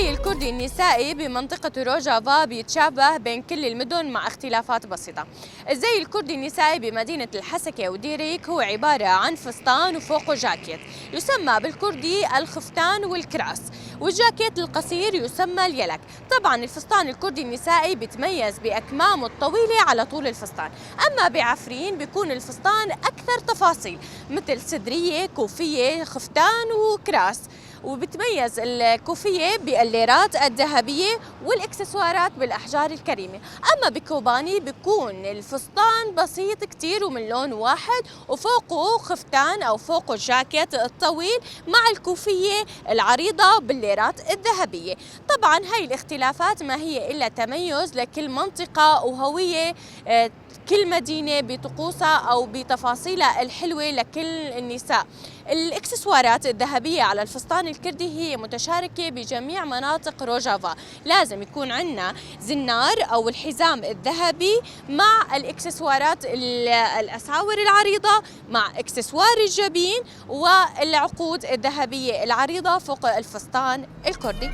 الزي الكردي النسائي بمنطقة روجافا بيتشابه بين كل المدن مع اختلافات بسيطة. الزي الكردي النسائي بمدينة الحسكة وديريك هو عبارة عن فستان وفوقه جاكيت يسمى بالكردي الخفتان والكراس، والجاكيت القصير يسمى اليلك. طبعا الفستان الكردي النسائي بيتميز بأكمامه الطويلة على طول الفستان. أما بعفرين بيكون الفستان أكثر تفاصيل مثل سدرية، كوفية، خفتان وكراس، وبتميز الكوفية بالليرات الذهبية والإكسسوارات بالأحجار الكريمة. أما بكوباني بيكون الفستان بسيط كتير ومن لون واحد وفوقه خفتان أو فوقه الجاكيت الطويل مع الكوفية العريضة بالليرات الذهبية. طبعا هاي الاختلافات ما هي إلا تميز لكل منطقة وهوية كل مدينة بطقوسها أو بتفاصيلها الحلوة لكل النساء. الإكسسوارات الذهبية على الفستان الكردي هي متشاركة بجميع مناطق روجافا. لازم يكون عندنا زنار أو الحزام الذهبي مع الإكسسوارات الأساور العريضة مع إكسسوار الجبين والعقود الذهبية العريضة فوق الفستان الكردي.